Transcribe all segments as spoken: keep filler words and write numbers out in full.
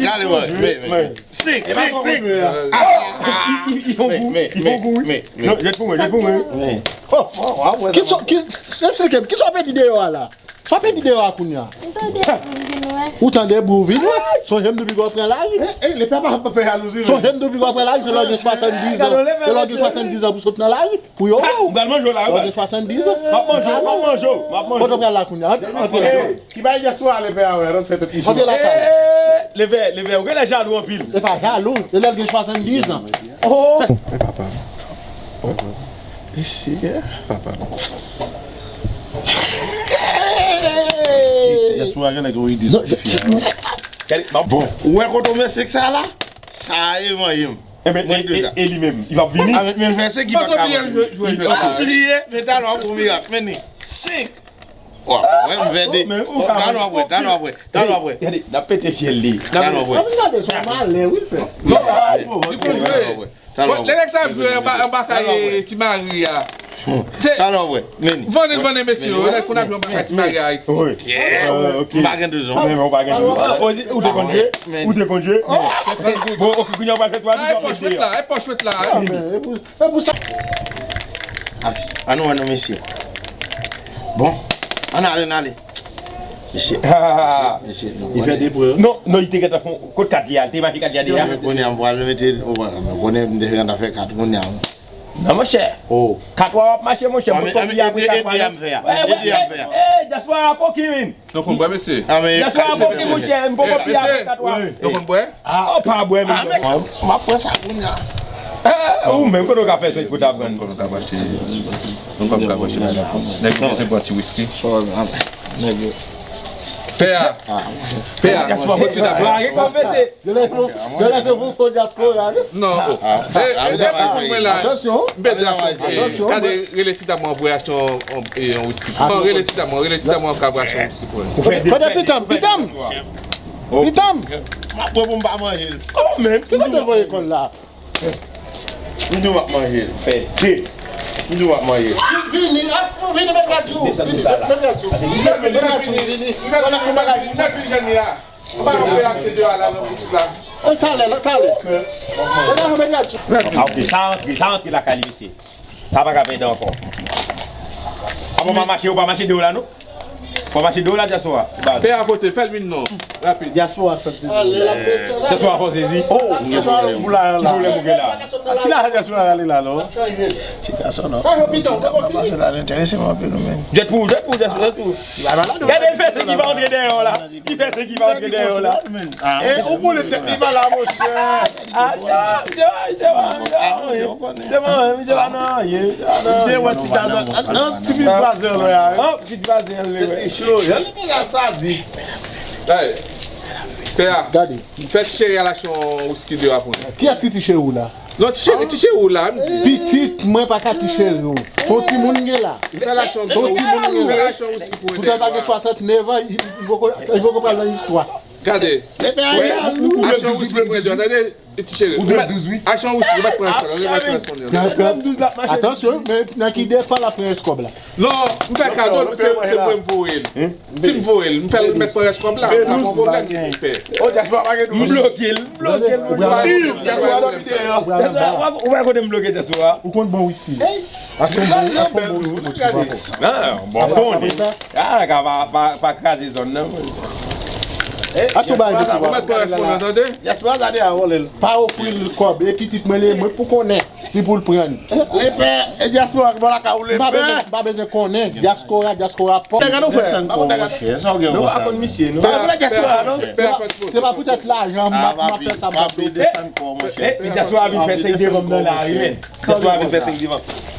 Gade, men, men, men. Sink, sink, sink. Li fon gou, li fon gou, wi. Non, jèt pou mwen, jèt pou mwen. Kisa, ki, eksplike m, kisa w ap di deyò a la? Sa w ap di deyò a kounye a? Ou tande bri w vin wè. Sonje m depi w pran lari. Sonje m depi w pran lari, se lè w gen swasanndiz an. Se lè w gen swasanndiz an pou sot nan lari. Pou yo wè w. M pral manje w la, wi, baz. Lè w gen swasanndiz an. M ap manje w, m ap manje w, m ap manje w. Kote w pral la kounye a? Antre. Ki bay dyaspora ale pè a wè, ann fè tèt li cho. Antre lakay. Levè, Levè, ou genlè jalou anpil. E pa jalou, e lè l gen swasanndiz an. Oh! E papa. Isi, papa. Dyaspora genlè gen ide sou tifi a. Bon, ou wè kote w met sink sa la? Sa e manyen m. Enben, e, e, e li menm, li p ap vini. A, men, men l fè sink, li pa ka avanse. Li ye, men talè w ap wè mirak. Men ni sink. Wè, m vède. Talè w ap wè, talè w ap wè, talè w ap wè. Gade, n ap pete fyèl li. Talè w ap wè. Ann gade, se yon malè, wi, l fè. Non, li konn jwe. Bon, lè nèg sa ap jwe anba, anba kay Ti Mari a. Talè w ap wè. Vande l, vande mesye yo, lè kounye a ap jwe anba kay Ti Mari a Ayiti. M pa gen de zon. Ou te konn jwe? Ou te konn jwe? Bon, ok, kounye a w pral fè twa. Ay, pòch met la, ay, pòch met la. E pou sa. Ann nou wè non, mesye. Bon, ann ale, ann ale. Mesye, mesye, mesye, non, li fè de pwen. Non, non, li te gentan fon, kot kat li a, li te mache kat li a deja. Kounye a, m pral mete, konnen m te gentan fè kat, kounye a. Non, monchè. Kat w ap mache, monchè, mwen konn li apre kat w a. Ede a m fè a. Ede a m fè a. Dyaspora a koki, men. Nou konn bwè, mesye. Dyaspora a koki, monchè, m poko pi apre kat w a. Nou konn bwè? Ah, ou pa bwè menm. Ah, men m ap pran sa kounye a. Ah, ou menm, kote w ka fè sa, kote w ap pran? Kote w ka mache? Nou pa ka mache la. Nèg yo se bwè ti wiski. Nèg yo. Pè a. Pè a. Fò ti dabò. Genlè se pou fò dyaspora, wi. Non. E, e, e, mwen la. Atansyon. M bezwen aksyon. Gade, rele ti dam mwen pou achte yon, yon, yon wiski. Non, rele ti dam mwen, rele ti dam mwen ka achte yon wiski pou mwen. Kote pitanm, pitanm? Pitanm! M ap pran pou m pa manje l. Kòman menm? Ki kote l voye kò l la? M di w m ap manje l. Fè de. M di w m ap manje l. Vini, vini, met radyo. Vini, met radyo. Met radyo, vini. Talè, talè. Met radyo. Ah, ok, sa rantre, sa rantre lakay li, mesye. Sa pa ka pèdi ankò. Apa w pa mache, ou pa mache deyò la, non? Fò mache deyò la, dyaspora. Pè a kote, fè l vin non. Rapid. Dyaspora fè m sezi. Dyaspora fè w sezi. Oh, dyaspora pou la, la. Ki pwoblèm ou gen la? Ki lajan dyaspora rale la, non? Ti gason, non. Ti dam ap pase la, l enterese m anpil, wi, men. Jèt pou, jèt pou, dyaspora, jèt pou. Gade, l fè sezi, li pa antre deyò la. Li fè sezi, li pa antre deyò la. E, ou konnen tèt li pa la, monchè. Ah, se pa, se pa, se pa, se pa, se pa nan anyen, se pa nan anyen. Misye wè ti dam nan, nan ti pit vwazin lwen a, wi. An, ti pit vwazin lwen, wi. Tèt li cho, wi. Sa di. Hey, pè a. Gade. Fè ti cheri a l achte yon wiski deyò a pou nou. Kiyès ki ti cheri w la? Non, ti cheri, ti cheri w la, m di. Pitit mwen pa ka ti cheri w. Se yon timoun gen la. Fè l achte yon, fè l achte yon wiski pou mwen deyò a. Poutan l pa gen swasantnèf an, li, li poko, li poko pral nan istwa. Gade. Achte yon wiski pou mwen deyò, tande? Ti cheri, ou mèt, achte yon wiski, ou mèt pran sa, ou mèt pran sa. Atansyon, men nan ki depa l ap pran rès kòb la? Non, m fè kado l, se, se mwen m voye l. Si m voye l, m fè l mèt pran rès kòb la, sa pa yon pwoblèm, m pè. M bloke l, m bloke l, m bloke l. Ou pa konnen m bloke dyaspora. Ou konn bon wiski. Achte yon bon, achte yon bon wiski pou ti papa. Ah, bon, bon. Ah, ka pa, pa, pa kraze zòn nan. Achte yon bagay pou ti papa. Ou mèt pran rès kòb la, tande? Dyaspora gade a vòlè l. Pa ofri l kòb, e pitit mwen li ye, mwen pou konnen si pou l pran. Lepè, e dyaspora ki bò lakay ou, lepè. M pa bezwen, m pa bezwen konnen. Dyaspora, dyaspora pòp. Desann kò w, monchè. Sa w gen konsa? Nou pa konn misye, non. Pa vle dyaspora, non. Se pa poutèt lajan m ap fè sa, m ap desann kò w, monchè. E, e, dyaspora vin fè sèk devan m nan lari, men. Dyaspora vin fè sèk devan.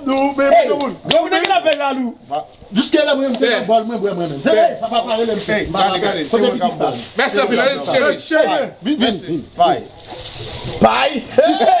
Bob Dou, men pou moun. Gwo moun nan ki nan fè jalou. Jiske la mwen menm se nan bòl mwen bwè mwen menm. Se vre, papa pa rele m. Hey, gade, gade, se mwen k ap bòl. Mèsi anpil, cheri. Vin, vin, vin. Pay.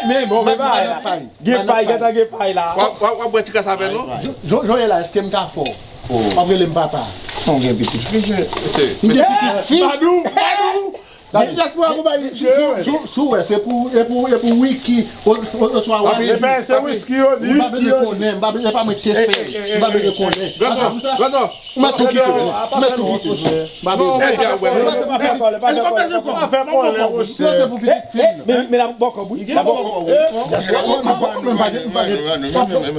Men bon, men pay la. Gen pay, gentan gen pay la. W ap, w ap, w ap bwè ti kras avè nou? Jo-, Joël la, èske m ka fè w? W ap rele m papa? Non, gen pitit fi, je. M gen pitit fi. Badou, badou. Gade, dyaspora pou bay, si, si, si, si w wè, se pou, e pou, e pou Wiki, o, o, oswa Wazzy. Epi se Whisky yo di. Ou pa bezwen konnen, m pa bezwen, e pa mwen ki te fè l. M pa bezwen konnen. Grandon, grandon. Ou mèt tou kite, ou mèt tou kite. M pa bezwen. Non, ou mèt tou kite. Pa fè kòlè, pa fè kòlè. Sa se pou pitit fi. Men, men, men, la bòkò, wi. La bòkò.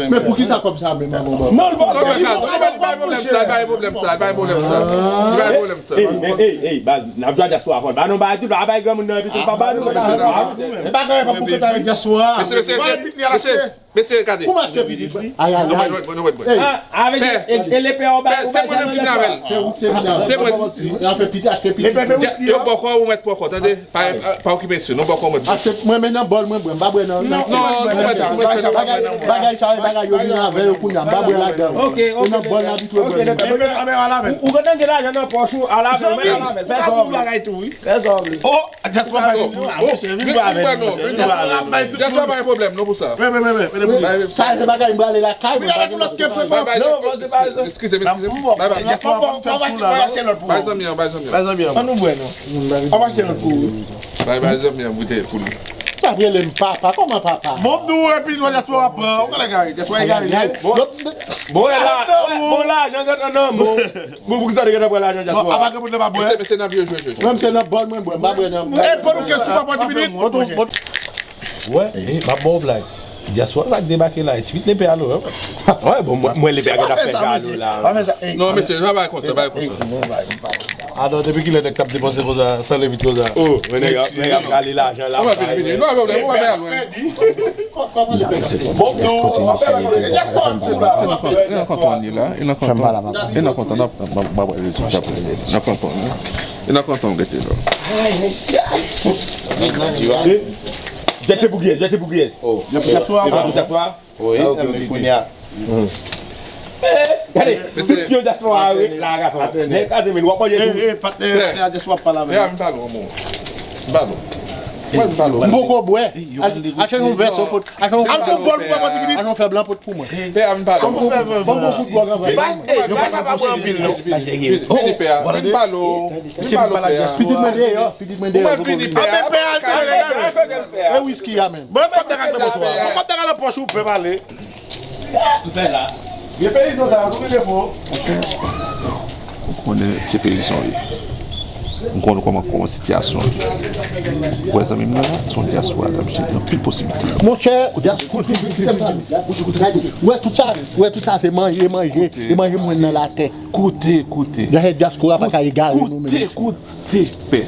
Men pou ki sa kòb sa menm avan bòkò? Non, li pa, non, li pa, li pa gen pwoblèm sa, li pa gen pwoblèm sa, li pa gen pwoblèm sa. Ey, ey, ey, ey, baz, n ap jwe a dyaspora fò. Ba nou bay tout, ba bay granmoun nan epi tout pa ba nou. E bagay pa pou kont avèk dyaspora. Mesye, mesye, mesye, mesye, mesye, gade. Kòman achte pitit? Ay, ay, ay. Nou wè, nou wè, nou wè. Ey. Ah, avè di, e, e lepè an ba, se mwen menm ki vin avè l. Se ou ki te vin avè l. Se mwen. L ap fè pitit, achte pitit. Yo bòkò, ou mèt bòkò, tande? Pa, pa okipe mesye, nou bòkò mwen. Achte, mwen men nan bòl mwen bwè, m pa bwè nan, nan. Non, non, mwen, mwen, mwen, bagay, bagay sa, bagay yo vin avè yo kounye a, m pa bwè ladan. Ok, ok, nan bòl nan abitye bwè. Ou, ou gentan gen lajan nan pòch ou, ala avè l, mèt ala avè l, fè sa w vle. Fè sa w vle. Oh, dyaspora pa gen pwoblèm, non, dyaspora pa gen pwoblèm, non, pou sa. Sa se bagay m prale lakay mwen. Non, bon, se pa sa. Eskize m, eskize m. Bay, bay. Dyaspora pa fè sou la, non. Bay zanmi an, bay zanmi an. Bay zanmi an. An nou bwè, non. An mache lòt kou. Bay, bay zanmi an goute pou li. Sa vle rele m papa, kòman papa? Bon, nou epi nou dyaspora pran, ou konnen kay, dyaspora egare. Bon, bon, la, bon, lajan gentan nan men w. Bon, pou ki sa te gentan pran lajan dyaspora? Apa ke pou te pa bwè? Mesye, mesye nan vye jwe, jwe, jwe. Mwen, m se nan bòl mwen bwè, m pa bwè nan. E, pou nou kè sou pa pran ti minit. Wè, e, m ap ba w blag. Dyaspora sa k debake la, e ti pit lepè a nou, wi. Wè, bon, mwen, mwen lepè a gentan fè jalou la. Pa fè sa, ey. Non, mesye, pa bay konsa, bay konsa. Ah non, depi kilè nèg t ap depanse konsa, san limit konsa? Oh, men nèg ap, nèg ap rale lajan la. Ou pa vin vini. Non, non, non, ou pa vin lwen. Bon, non, e nan kontan, e nan kontan, e nan kontan, n ap, n ap, n ap, n ap, n ap, n ap kontan, e nan kontan, w rete la. Jete pou Gyès, jete pou Gyès. Oh. Jete pou Gyès. Wi, men kounye a. Gade, tout pye dyaspora a ret la, gason. Nèg kaze men w ap manje tou. Eh, eh, patnè, patnè a dyaspora ap pale avè nou. Frè, m pale w, mon. M pale w. Mwen, m pale w. M poko bwè. Achte yon vès, yon pot. Achte yon, achte yon fè blan pot pou mwen. Pè a, m pale w. Bon, bon, bon, bon, bon, bon. Yo pa ka bwè anpil, non. Vini, pè a. M pale w. M pale w, pè a. Pitit mwen deyò, pitit mwen deyò. Mwen vini, pè a. E whisky a menm. Bon, kòb dega nan pòch ou. Bon, kòb dega nan pòch ou, pè, pale. M fè las. Vye peyizan sa yo, tou gen defo. Ou konnen se peyizan yo ye. M konnen kòman, kòman sitiyasyon an ye. Ou wè zanmi m nan la, se yon dyaspora la, misye gen anpil posiblite. Monchè, dyaspora, ou wè tout sa, ou wè tout sa, se manje, manje, se manje mwen nan latè. Koute, koute. Dyaspora pa ka egare nou menm. Koute, koute, pè.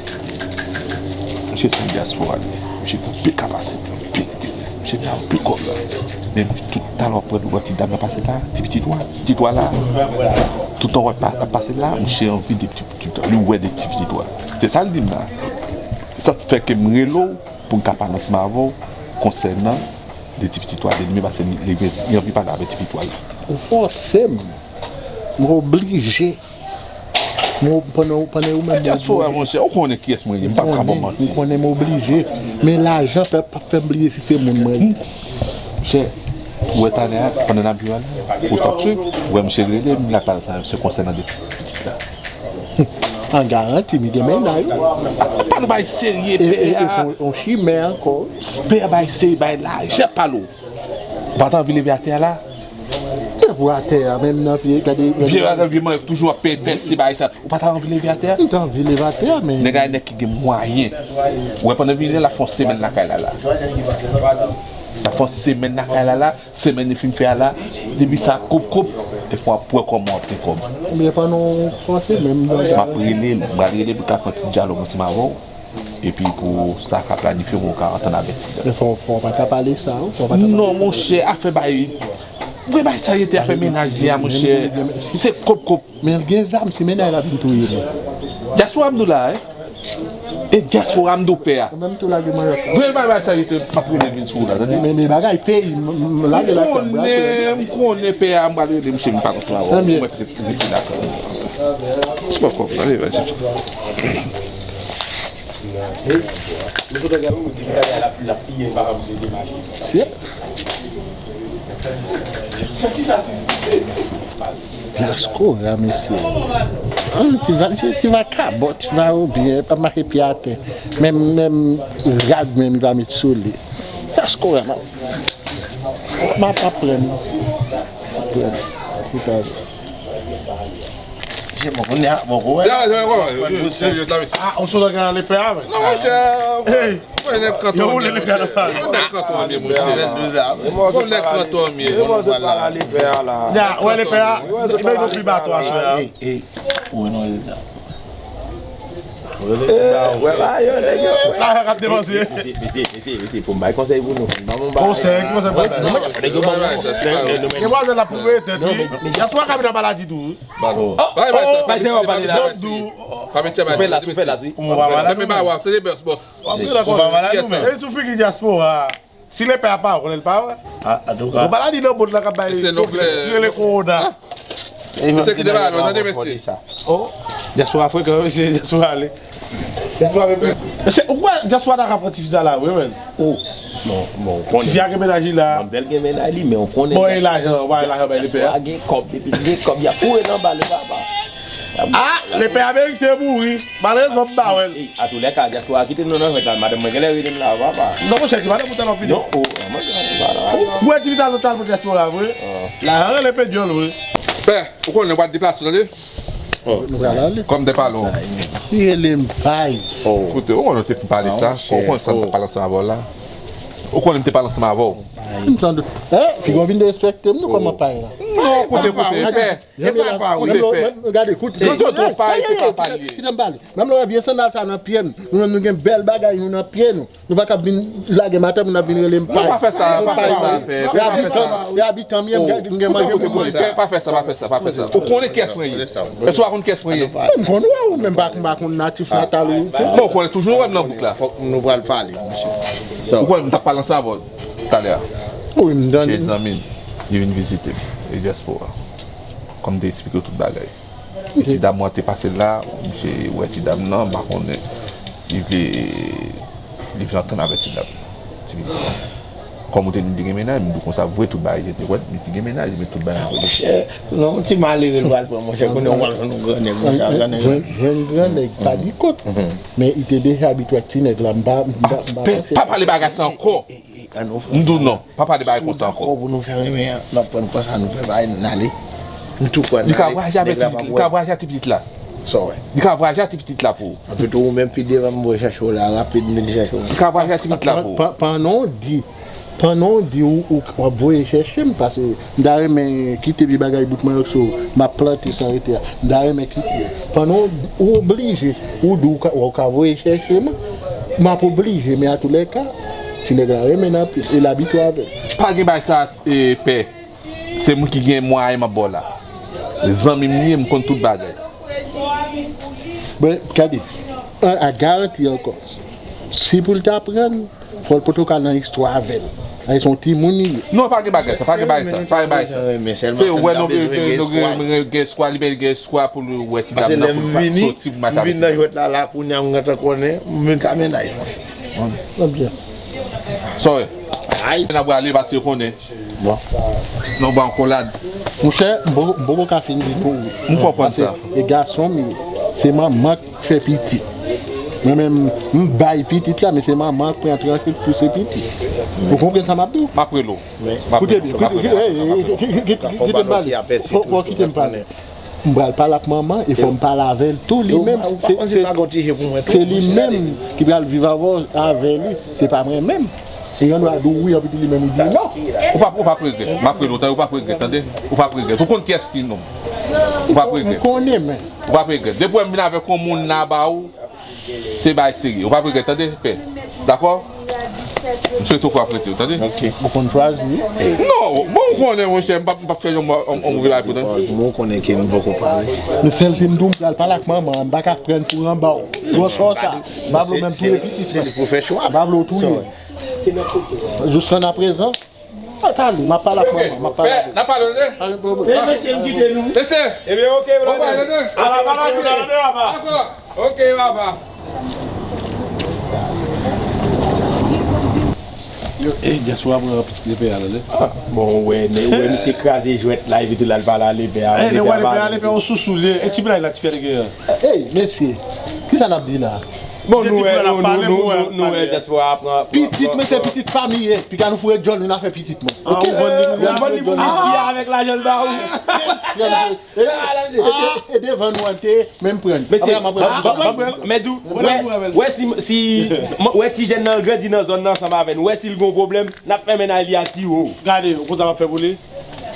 Misye se yon dyaspora li ye. Misye gen anpil kapasite, anpil enterè. Misye gen anpil kòb la. Men tout talè w ap wè ti dam nan pase la, ti pitit wa, pitit wa la. Tout tan w ap pa- ap pase la, misye anvi de ti pitit wa. Li wè de ti pitit wa. Se sa l di m la. Sa k fè ke m rele w pou m ka pale ansanm avè w konsènan de ti pitit wa de li menm, paske li, li, li anvi pale avè ti pitit wa la. Ou fòse m. M oblije. Mwen, pandan, pandan ou menm, dyaspora, monchè, ou konnen kiyès mwen ye, m pa ka ba w manti. M konnen, m oblije. Men lajan pèp p ap fè m bliye si se moun mwen ye. Monchè, ou wè talè a, pandan n ap jwe a la, ou t ap swiv, ou wè misye rele m, l ap pale sa, misye konsènan de ti pitit la. An garanti, mi gen mennaj wi. Pa nou bay serye, pè a. E, e, e, on, on chimè ankò. Pè a bay serye, bay lajan pale w. Ou pa t anvi leve atè a la? Se pou atè a, menm nan vye, gade, gade. Vye bagay, vye manyen, toujou ap pèse bagay sa. Ou pa ta anvi leve atè a? M ta anvi leve atè a, men. Nèg la, nèg ki gen mwayen. Ou wè, pandan vini la, l ap fè yon semèn lakay la, la. L ap fè yon semèn lakay la, la. Semèn li fin fè a la. Depi sa, koup, koup. E fò w ap wè kòman w ap gen kòb. Men pa non fòse, menm. M ap rele l, m pral rele l pou l ka fè yon ti dyalòg ansanm avè w. Epi pou sa ka planifye pou w ka antann avè ti dam. Men fò, fò w pa ta pale sa, wi, fò w pa ta pale. Non, monchè, afè bay, vre bay sa rete afè mennaj li a, monchè. Se kòb, kòb. Men l gen zam, si mennaj la vin touye nou. Dyaspora m di w la, wi. E dyaspora m di w pè a. Ou menm tou lage manyòk la. Vre bay, bay sa rete, m ap rele vin sou ou la, tande? Men, men bagay peyi, m, m, m lage lakòb, m konnen, m konnen pè a, m pral rele misye, m pa konn sa, mwen rete la. Bon, bon, ale, vas-y. Dyaspora, mesye. An, ti va, ti, ti vakabon, ti va oubyen, pa make pye atè. Menm, menm rad, menm, li pa met sou li. Dyaspora, m ap, m ap, m ap pran. M ap pran. Chita. Se bon, kounye a, bon, kou wè. Ah, ou sot gade lepè a, men. Non, monchè. Hey. Mwen nèg kanton mye, monchè. Mwen nèg kanton mye, monchè. Mwen nèg kanton mye. Ya, wè lepè a. Li bay nou pi bato aswè a. Hey, hey. Ou wè non, lepè a. Wè ba yo, nèg yo. Lajan k ap depanse. Mesye, mesye, mesye, mesye, fò m bay konsèy pou nou. Ban m bay. Konsèy, konsèy pa bay. Nèg yo ban m. Demwazèl la pou rete, wi. Dyaspora ka vin ap pale di tou. Bay, bay sa, pa mete, pa mete, pa mete, pa mete. Ou fè las, ou fè las, wi. Ou pa malad, ou menm. Tande, bòs, bòs. Ou pa malad, ou menm. E sou figi dyaspora. Si lepè a pa wè, konnen l pa wè. Antouka. Ou pa la di nan moun la k ap bay pwoblèm, ki rele kowona. Mesye kite bagay la, tande mesye. Oh. Dyaspora frekan, mesye, dyaspora ale. Dyaspora ale. Mesye, ou kwè dyaspora ta ka pran ti fi sa la, wi, men. Oh. Bon, bon, ou konnen. Ti fi a gen mennaj li la. Manmzèl gen mennaj li, men ou konnen. Bon, e lajan, ou pa gen lajan bay lepè a. Dyaspora gen kòb, depi li gen kòb, y ap foure l anba, li papa. Ah, lepè a merite mouri. Malerezman, m pa wè l. Ey, ey, atoulèka, dyaspora kite nou nan fèt la. Madanm mwen genlè rele m la, papa. Non, monchè, ki madanm ou tèlman piti. Non, oh, manman, manman. Ou wè ti vital nou t al pou dyaspora, vre? Ah. Lajan rele pedyòl, vre. Pè, ou konnen w ap deplase, tande? Oh. Nou pral ale. Kòm de palon. Li rele m pay. Oh. Koute, ou konnen w te fin pale sa. Ou konnen sa m t ap pale ansanm avè w la. Ou konnen m te pale ansanm avè w. M tande. Eh, figi w vin derespekte m, nou kòman pay la? Non, koute, koute, pè. Janm la, koute, pè. Gade, koute. Gade, koute, pè, se pa pale. Kite m pale. Menm lè w wè vye sandal sa nan pye m, nou menm nou gen bèl bagay nou nan pye nou. Nou pa ka vin lage m atè pou n ap vin rele m pay. Non, pa fè sa, pa fè sa, pè. E abitan, e abitan m ye, m gen, m gen manje pou manje. Pa fè sa, pa fè sa, pa fè sa. Ou konnen kiyès mwen ye? Èske w pa konn kiyès mwen ye? M konn wè ou, men m pa, m pa konn natif natal ou. Bon, ou konnen toujou wè m nan bouk la. Fòk nou pral pale, mesye. Ou konnen m t ap pale ansanm avè w talè a. Wi, m tande. Chè zanmi m, li vin vizite m, e dyaspora. Kòm m te eksplike w tout bagay. E ti dam mwen te pase la, misye wè ti dam nan, m pa konnen. Li vle, li vle antann avèk ti dam nan. Ti pitit lan. Kòm ou te di m te gen mennaj, m di w konsa, vre tout bagay, li te wè, li te gen mennaj, men tout bagay vre. Monchè, non, ti malere l pral pran, monchè, kounye a w pral jwenn yon grannèg, monchè, grannèg. Jwenn, jwenn grannèg, pa di kont. Men li te deja abitye ak ti nèg la, m pa, m pa, m pa panse. Pa pale bagay sa ankò. M di w non, pa pale bagay konsa ankò. Si w dakò pou nou fè renmen an, n ap pran kò sa nou fè bagay, n ale. Nou tou pran n ale. Li ka vwayaje avèk ti pitit, li ka vwayaje ak ti pitit la. Sa w wè? Li ka vwayaje a ti pitit la pou ou. Anpi tou, ou menm pi devan m voye chèche w la, rapid m vin chèche w. Li ka vwayaje a ti pitit la pou ou. Pa- pa- Pandan w di, pandan w di ou, ou w ap voye chèche m, paske m ta renmen kite vye bagay bout manyòk so m ap plante san rete a. M ta renmen kite. Pandan w, ou oblije, ou di ou ka, ou ka voye chèche m, m ap oblije, men atoulèka, ti nèg la renmen n anpil, e l abitye avè m. Pa gen bagay sa, e, pè. Se moun ki gen mwayen m ap ba w la. Zanmi m li ye, m konn tout bagay. Bon, gade, an, a garanti ankò. Si pou l ta pran l, fò l potko al nan istwa avè l. Ay, se yon timoun li ye. Non, pa gen bagay sa, pa gen bagay sa, pa gen bagay sa. Se wè nou gen, nou gen, nou gen espwa, li gen espwa pou l wè ti dam nan pou l pa soti pou mache avè ti dam. Paske lè m vini, m vin nan jwèt la, la kounye a m gentan konnen, m vin ka mennaj mwen. Sa w wè? Ay. N ap prale paske yo konnen. Bon. Non, bon, akolad. Monchè, m poko, m poko ka fin di nou. M konprann sa. Paske e gason m ye. Se manman k fè pitit. Mwen menm, m bay pitit la, men se manman k pran tranch li k pouse pitit. Ou konprann sa m ap di w? M ap rele w. M ap rele w. Koute byen, koute byen. Kite m pale. Fò, fò kite m pale. M pral pale ak manman e fò m pale avè l tou li menm. Se, se, se li menm ki pral viv avè, avè li. Se pa mwen menm. E yon dwa di w wi, anpi tou li menm li di w non. Ou p ap, ou p ap regrèt. M ap rele w, tande, ou p ap regrèt, tande. Ou p ap regrèt. Ou konn kiyès ki nonm. Ou p ap regrèt. M konnen, men. Ou p ap regrèt. Depi w wè m vin avèk yon moun la ba ou, se bagay serye. Ou p ap regrèt, tande, pè. Dakò? M swete w p ap regrèt, tande. Ok. Ou konn chwazi, wi. Non, bon, ou konnen, monchè, m p ap, m p ap fè yon, yon, yon move bagay pou tande. Bon, ou konnen ke m poko pale. Men sèl si m di w m pral pale ak manman, m pa ka pran pou anba w. Gwosè w sa. M pa vle w menm touye pitit mwen. Se li pou fè chwa. M pa vle w touye. Jiskann aprezan. Mwen pale, m ap pale ak manman, m ap pale avè l. N ap pale, tande. Pa gen pwoblèm. Men mesye, m kite nou. Mesye. Ebyen, ok, brother. Ala, papa, tout ala, papa. Dakò. Ok, papa. Yo, eh, dyaspora pran pitit lepè a, tande. Ah, bon, wè, ne, wè, misye kraze jwèt la, epi tou l al pale a lepè a. Eh, lepè a, lepè a, yon sousou li ye. E ti blag la, ti fè li genyen. Ey, mesye, kisa n ap di la? Bon, nou wè, nou, nou, nou, nou wè dyaspora a pran, pran, pitit mwen, se pitit fanmi ye. Piga nou foure djòl nou nan afè pitit mwen. Ok? Ou vann li pou, ou vann li pou miski avèk lajan l ba ou. E, e, e devan nou an te menm pran. Mesye, mèt ou, wè, wè si, si, wè ti jèn nan grandi nan zòn nan ansanm avè n, wè si l gon pwoblèm, n ap fè mennaj li a ti wo. Gade, ou konn sa m ap fè pou li?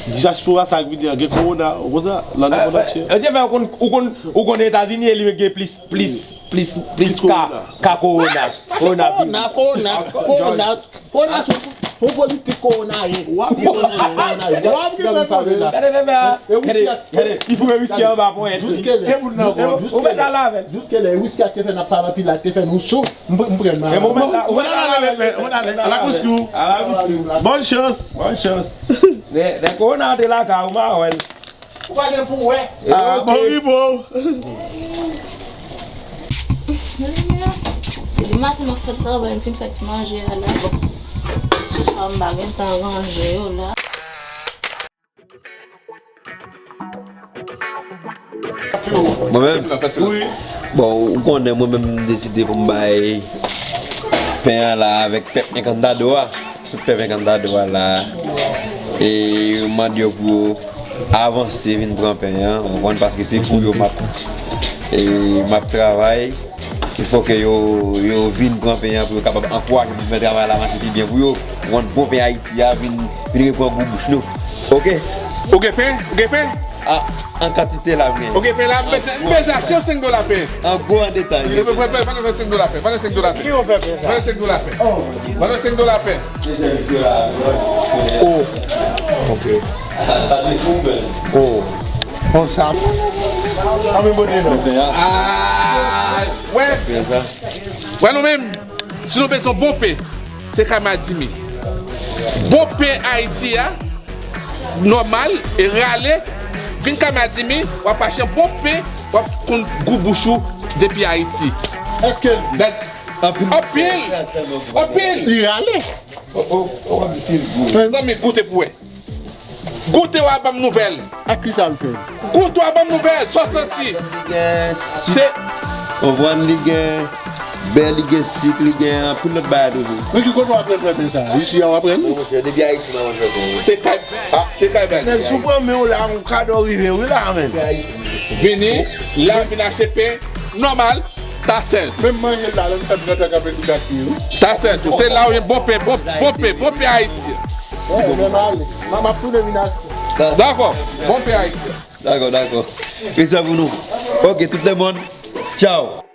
Dyaspora sa k vini an, gen kowona, ou konn sa, nan lemonn antye. Ou konn, ou konn, ou konn Etazini e li menm gen plis, plis, plis, plis ka, ka kowona. Kowonaviris. Kowona, kowona, kowona, kowona, se yon politik kowona ye. W ap gen kowona ye. W ap gen kowona ye. Gade, gade, gade. E wiski a, gade, li foure wiski anba ponyèt li. Jiskilè. E moun nan vòl. Ou mèt al avè l. Jiskilè, wiski a te fè n ap pale anpil la, te fè nou sou. M, m pran nan. E mwen mèt la, ou mèt al avè l. Mwen ale, mwen ale. Ala kouskous. Ala kouskous. Bonne chance. Bonne chance. Lè, lè kowona antre lakay ou, m a wè l. Ou pa gen pou wè. Ah, bon, bon. Depi maten m ap fè travay, m fin fè ti manje a la. Bon, se sa m pa gen tan ranje yo la. Mwen menm? Wi. Bon, ou konnen mwen menm m deside pou m bay pen an la avèk pèp Encantado a. Tout pèp Encantado a la. E yo mande yo pou yo avanse vin pran pen an, ou konprann, paske se pou yo m ap, e, m ap travay. Il fò ke yo, yo vin pran pen an pou yo kapab ankouraje pou fè travay la mache pi byen pou yo. Ou konprann, bon pen Ayiti a vin, vin repran gou bouch nou. Oke? Ou gen pen? Ou gen pen? A, an kantite la, m gen. Ou gen pen la? M bezwen, m bezwen achte senk dola pen. An gwo, an detay. Ban nou senk dola pen. Ban nou senk dola pen. Ban nou senk dola pen. Ban nou senk dola pen. Oh. Ok. Oh. Konsa. Ah, wè. Wè nou menm, si nou bezwen bon pen, se Kamadimi. Bon pen Ayiti a, nòmal, e rale, vin Kamadimi, w ap achte bon pen, w ap konn gou bouch ou depi Ayiti. Èske l... Anpil. Anpil. Li rale. Zanmi, goute pou wè. Goute w a ban m nouvèl. Ak kisa l fè? Goute w a ban m nouvèl, sa w santi? Se... Ou konprann, li gen bè, li gen sik, li gen anpil lòt bagay toujou. Men ki kote w aprann fè pen sa? Isi a w aprann? Non, monchè, depi Ayiti m aprann fè pen. Se kay, se kay bèl. Nèg, si w pran men w la, yon kado rive wi la, menm. Vini la, vin achte pen nòmal, Tasèl. Menm manje la, lè m fè trant an k ap ede gate wi. Tasèl tou, se la ou gen bon pen, bon, bon pen, bon pen Ayiti. Wè, men m ale. M ap tounen vin achte. Dakò, bon pen Ayiti. Dakò, dakò. Respè pou nou. Ok, tout le monde. Ciao.